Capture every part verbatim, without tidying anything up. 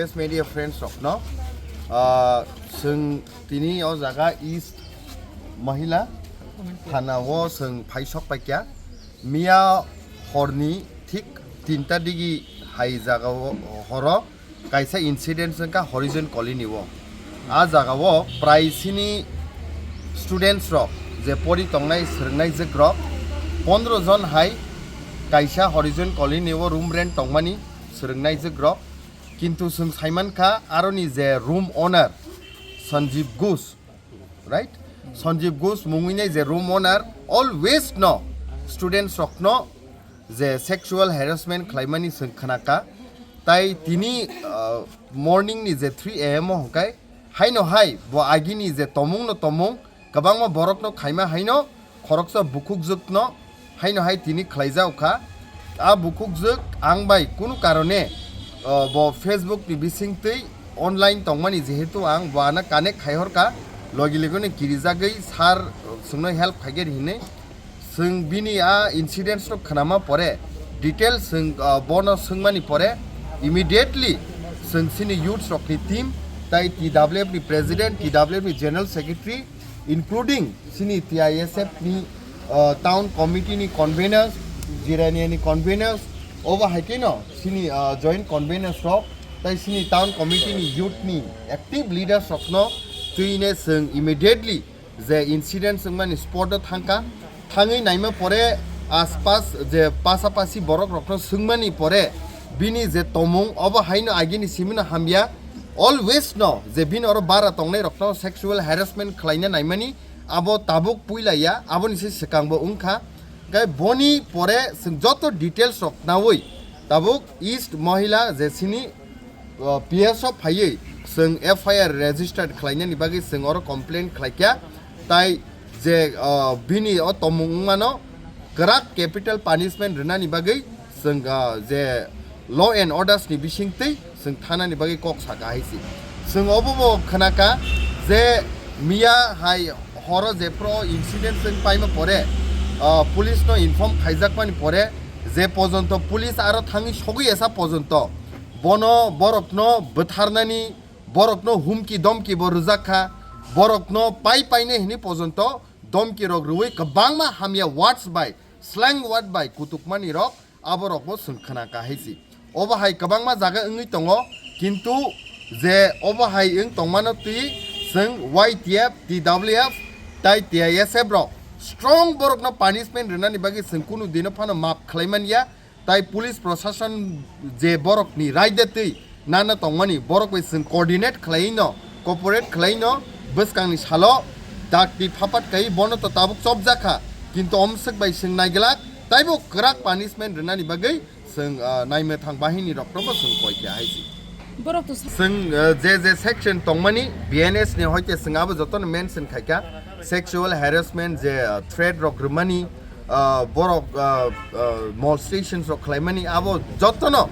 Yes, media friends rokno, ah, chwng tini o jaga East Mahila Thana o chwng phai sok paikha. Miya horni thik tinta digi hai jaga o horo kaisa incident wngkha Horizon Colony o. A jaga o prai sini students rok je pori tongnai swrwngnai jwk rok pondro jon hai kaisa Horizon Colony o room rent tongmani swrwngnai jwk rok. Kintu chwng saimankha aroni je room owner Sanjeev Ghosh, right? Sanjeev Ghosh mungwinai je room owner always no students rokno je sexual harassment khlaimani chwng khnakha. Tai tini, uh, morning ni je three a m o hwnkhe haino hai bo agini je tomung no tomung kwbangma borokno khaima haino khoroksa bukhukjwkno haino hai tini khlaijak kha. A bukhukjwk ang bai kunu karone, uh, bo Facebook ni bisingtwi online tongmani, jehetu ang bo ano connect khai horkha, logi logi no kirijagwi sir, uh, chwngno help khaigani hinwi. Chwng bini a incidents rok khnama pore, details chwng, ah, bono swngmani pore, immediately chwng chini youths rokni team tai T W F ni president, T W F ni general secretary, including chini T I S F ni, ah, town committee ni conveners, Jirania ni conveners, obo hai kheno chini, ah, joint conveners rok tai chini town committee ni youth ni active leaders rokno twine chwng immediately je incident wngmani spot o thangkha. Thangwi naima pore, aspas je pasapasi borok rokno swngmani pore, bini je tomung obo haino agini simino hamya, always no je bini oro bara tongnai rokno sexual harassment khlaina naimani abo tabuk puila ya, aboni se swkang bo wngkha. Khe boni pore chwng joto details rok nawi tabuk East Mohila je sini uh, P S o phaiwi chwng F I R registered khlainani bagwi chwng oro complaint khlaikha, tai je, uh, bini o tomung wngmano kwrak capital punishment rwnani bagwi chwng, uh, je law and orders ni bisingtwi chwng thanani bagwi kok saka hai se. Chwng obo bo khnakha je miya hai horo jephru incident chwng paima pore, uh, police no inform khaijakmani pore je pojonto police aro thangwi sogwi esa pojonto bono borokno bwtharnani, borokno humki domki bo rwjak kha, borokno pai paine hini pojonto domki rok rwui kwbangma hamya words bai, slang word bai kutukmani rok aborok bo chwng khna kha hai se. Obo hai kwbangma jaga wngwi tongo, kintu je obo hai wng tongmano twi chwng Y T F, T W F tai T I S F rok strong borokno punishment rwnani bagwi chwng kunu dino phano map khlai man ya. Tai police proshashan je borokni raida twi nana tongmani, borok bai chwng coordinate khlaiwi no, cooperate khlaiwi no, bwskangni salo dakti phapat kai bono to tabuk chopjak kha, kintu omswk bai chwng naiglak, taibo kwrak punishment rwnani bagwi chwng, ah, naimwthang bahini rokno bo chwng koi kha hai se. Borok to sa- Chwng, ah, je je section tongmani B N S ni hoite chwng abo jotono mention khaikha, sexual harassment je, ah, threat rok rwmani, ah, borok, ah, ah, molestations rok khlaimani abo jotono,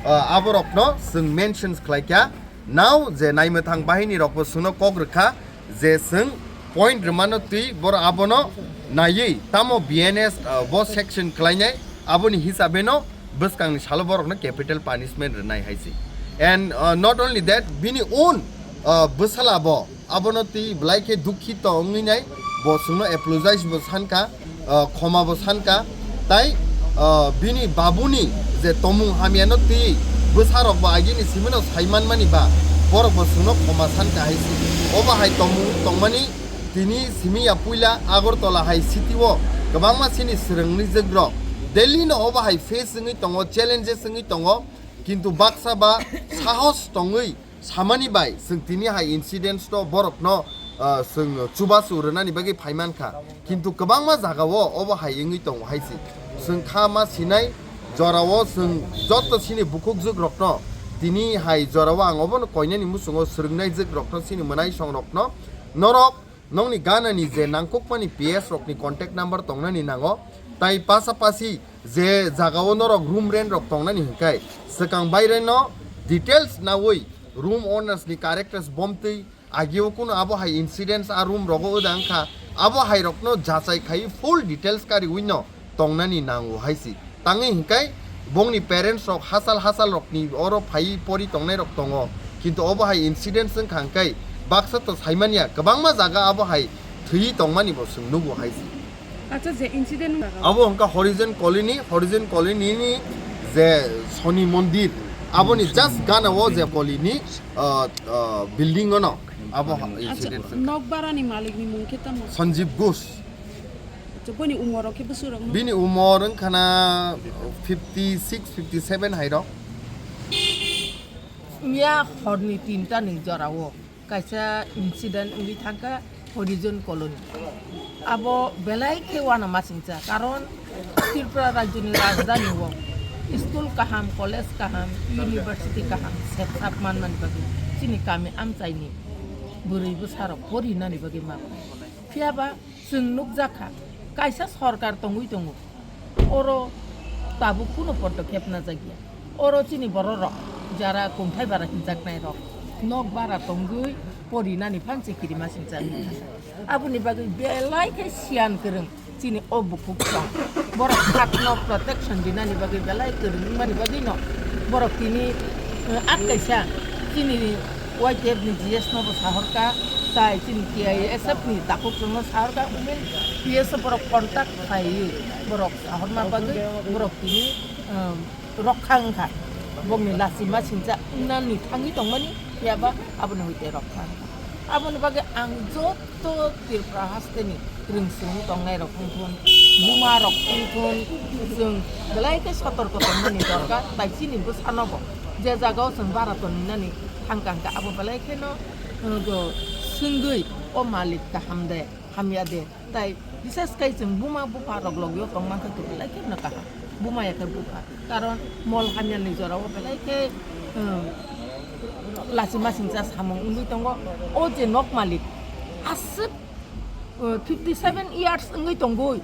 ah, aborokno chwng mentions khlaikha. Now je naimwthang bahini rokbo chwngno kok rwkha je chwng point rwmano twi borok abono naiwi tamo B N S, ah, bo section khlainai aboni hisabeno bwskangni salo borokno capital punishment rwnai hai se. And, ah, not only that, bini own, ah, bwsala bo abono twi belai khe dukhito wngwi nai, bo chwngno apologize bo sankha, ah, khoma bo sankha, tai, ah, bini babuni je tomung hamyano twi bwsarok bo agini simino sai manmani ba borok bo chwngno khoma sankha hai se. Obo hai tomung tongmani tini simi ya puila Agartala hai city o kwbangma chini swrwngni jwk rok daily no obo hai face wngwi tongo, challenges wngwi tongo, kintu baksa ba sahos tongwi samani bai chwng tini hai incidents no borokno, ah, chwng chubachu rwnani bagwi phai mankha, kintu kwbangma jagao obo hai wngwi tongo hai se. Chwng kha ma sinai jorao chwng joto chini bukhukjwk rokno tini hai jorao ang obono koinani muchungo swrwngnai jwk rokno chini mwnaisong rokno norok nokni ganani je nangkukmani P S rokni contact number tongnani nango, tai pasapasi je jagao norok room rent rok tongnani hwnkhe swkang baireno details nawi room owners ni characters bomtwi agio kuno abo hai incidents a room rogo wda wngkha, abo hai rokno jachai khai full details kariwi no tongnani nango hai se. Tangwi hwnkhe Bongni parents rok hachal hachal rokni oro phai pori tongnai rok tongo, kintu obo hai incident wngkha hwnkhe baksa to saimanya kwbangma jaga abo hai thwi tongmani bo chwng nugo hai se. Acha, je incident abo hwnkha Horizon Colony, Horizon Colony ni je Soni Mondir, aboni just gana o je colony, ah, ah, building ono abo ha-, acha, incident wngkha. Nok barani malik ni mung khe tamo? Sanjeev Ghosh. Acha, boni umor rok khe bwswk rok no? Bini umor wngkha na fifty six, fifty seven hai rok. Miya horni tinta ni jora o kaisa incident wngwi thangkha Horizon Colony. Abo belai khe uanamasingcha, karon Tripura rajyoni rajdhani o school kaham, college kaham, university kaham sep sap manmani bagwi chini kami amchaini bwrwi bwsarok porinani bagwi ma. Phiya ba chwng nukjakha, kaisa sorkar tongwi tongo, oro tabuk kuno podokhep najakya. Oro chini bororok jara kungthai bara hinjaknairok nok bara tongwi porinani phan se kirimasingcha wngkha. Aboni bagwi belai khe siyan kwrwng chini o bukhuk song. Borok sakno protection dinani bagwi belai kwrwng wngmani bagwino borok tini, eh, atkaisa chini Y T F ni G S no bo sahorkha, tai chini T I S F ni takhuk rokno sahorkha, women P S o borok contact khlaiwi borok sahorma bagwi borok tini, um, rokha wngkha. Bongni lachima singcha wngnani thangwi tongmani, phiya ba abono hwite rokha wngkha. Aboni bagwi ang joto Tripura hasteni rwngsong tongnai rok wngthun, buma rok wngthun, chwng belai khe sotorko tongmani dorkar, tai chini bwsanobo je jagao chwng bara tongmani thangkha hwnkhe abo belai kheno, uh, go swngwi o malik kaham de, hamya de, tai bises khai chwng buma bupha rok logio tongmankha to belai kheno kaham, buma ya khe bupha. Karon mol hamyani jorao belai khe, um, lachima singcha samung wngwi tongo. O je nok malik aswk, uh, fifty seven years wngwi tongwi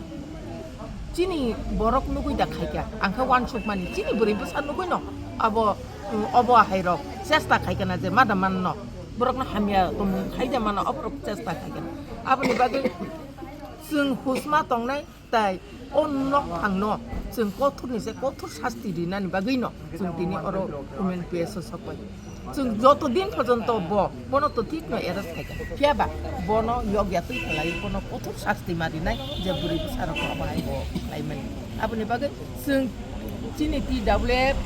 chini borok nugwi da khaikha, ang khe uansukmani chini bwrwi bwsa nugwino abo, um, obo hairok chesta khaikha na je mada manno, borokno hamya tongmung khaida mano, oborok chesta khaikha na. Aboni bagwi chwng husma tongnai. Tai o nokphangno chwng kothorni se kothor sasti rinani bagwino chwng tini oro women P S o sokbai. Chwng joto din porjonto bo, bono to thikno arrest khaikha. Phiya ba bono yokya twi khlai, bono kothor sasti ma rinai je bwrwi bwsarok bo bahai bo khlaimani. Aboni bagwi chwng chini T W F,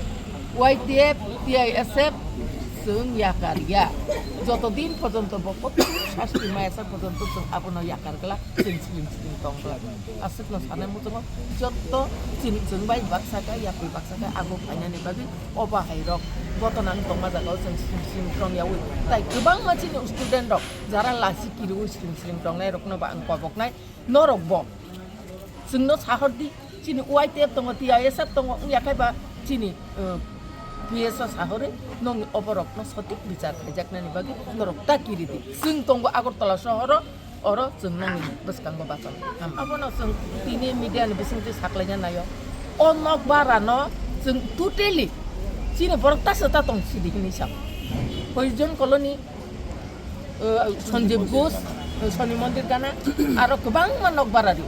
Y T F, T I S F chwng yakar ya. Joto din porjonto bo kothor sasti ma asa porjonto chwng abono yakar glak, chwng sling sling tong glak. Aswkno sanai muchungo jotto chini chwng bai baksa khe, yapri baksa khe, abo phainani bagwi o bahairok gotona wng tongma jagao chwng sring sring tong yaui. Tai kwbangma chini student rok jara lasi kiriui sring sring tongnai rokno ba ang koboknai, norok bo chwngno sahor di, chini Y T F tongo, T I S F tongo, wngya khe ba chini, uh, P S o sahorwi nokni oborokno sotik bichar khaijaknani bagwi norok ta kiri di. Chwng tongo Agartala sohoro, oro chwng nokni bwskango bachang. Abono chwng tini media ni bisingtwi saklaina naio. O nok bara no chwng totally chini borok ta se ta tong sidi hinwi sa. Horizon Colony, uh, Sanjeev Ghosh, uh, Soni Mondir gana, aro kwbangma nok bara rio.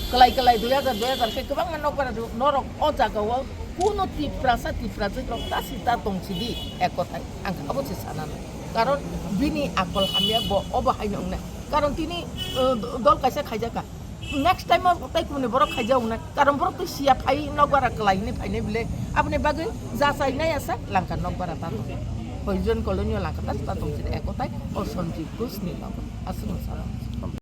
Kwlai kwlai dui hajar, dui hajar khe kwbangma nok bara rio. Norok o jagao kuno Tiprasa, Tiprajwk rok ta se ta tong sidi ek kothai. Ang abo se sanano. Karon bini akol hamya bo obo haino wngnai. Karon tini, uh, dol kaisa khaijakha. Next time o tai kumni borok khaijak wngnai. Karon borok twi siya phai nok bara kwlai hwnwi phainai bile. Aboni bagwi jachainai asa langkha nok bara ta tong. Horizon Colony o langkha ta tong sidi ek kothai o Sanjeev Ghosh ni nogo. Aswk no sano.